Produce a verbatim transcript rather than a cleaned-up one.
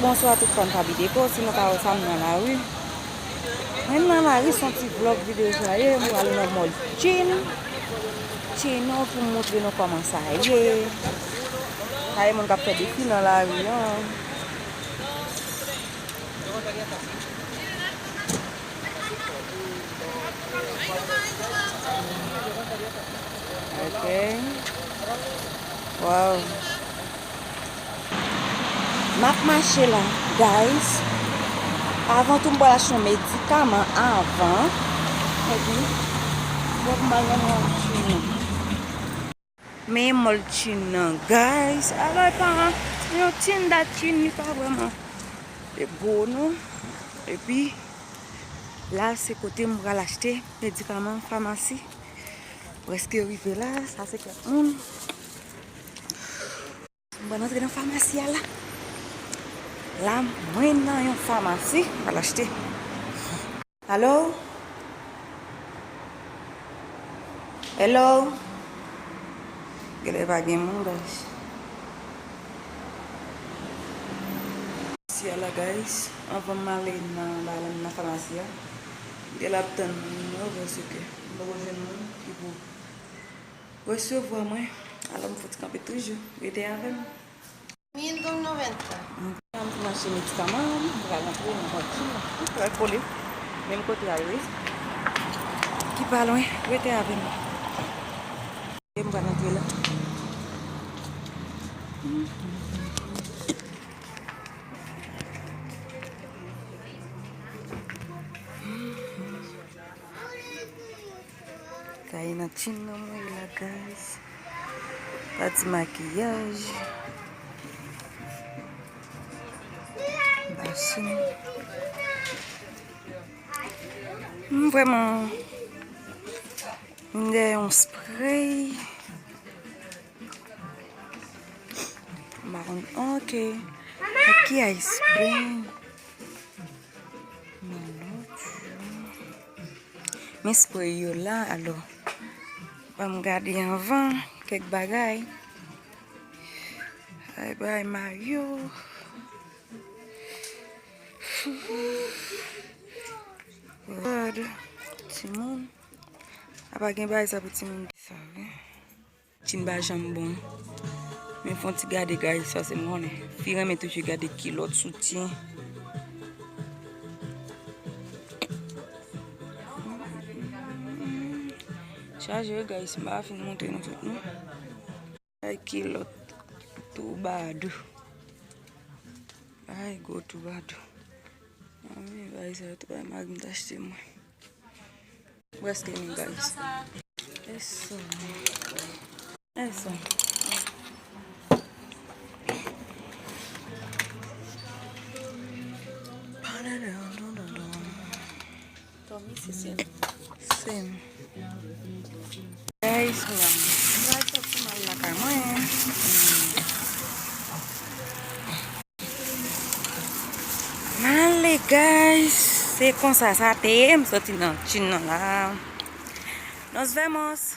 Bonswa tout fan Faby Déco, si nou ka wè sa, m nan lari. Mwen nan lari, se yon ti vlog videyo sa ye, m pral nan mòl Chin. Chin non, pou m montre nou kòman sa ye. Sa ye moun k ap fè defi nan lari an. Ok. Wow. M ap mache la, guys. Avan tou, m pral achte yon medikaman avan. Epi, fòk m al nan mòl Chin nan. Men mòl Chin nan, guys. Alò, e pa yon Chin dat Chin, li pa vrèman e gwo, non. Epi, la, se kote m pral achte medikaman, famasi. Prèske rive la, sa se kèk moun. M pral antre nan famasi a la. La, mwen nan yon famasi, m pral achte. Alo? Hello? Genlè pa gen moun, guys. Famasi a la, guys. Anvan m ale nan, nan, nan famasi a, m te la ap tann moun yo, paske m poko jwenn moun ki pou resevwa mwen. Alò, m fouti kanpe toujou. Rete avè m. Mil dong noventa. M pral mache medikaman, m pral antre nan vwati, m pral kole menm kote a ye. Ki pa lwen, rete avè m. E m pral antre la. Kay nan Chin nan mwen ye la, guys. Pati makiyaj. Basin. M vrèman, m dèyè yon spray. M pa konn, ok. Ak ki ice cream? Men lòt jou. Men spray yo la, alò. Ban m gade anvan kèk bagay. Ay, bagay mayo. Gad, timoun. Apa gen bagay sa pou timoun sa, wi. Chin pa janm bon. Men fè yon ti gade, guys, sa se m konnen. Fi renmen toujou gade kilòt, soutyen. Chaje, guys, m pa fin montre nou tout, non. Ay, kilòt, toubadou. Ay, gwo toubadou. Anmwe, bagay sa yo, tou bagay mari m t achte mwen. Prèske ni, guys. Eso. Eso. Tommy, se sen. Sen. Guys, mwen pral sòti m al lakay mwen. M ale, guys. Se konsa sa te ye. M sòti nan Chin nan la. Nos vemos.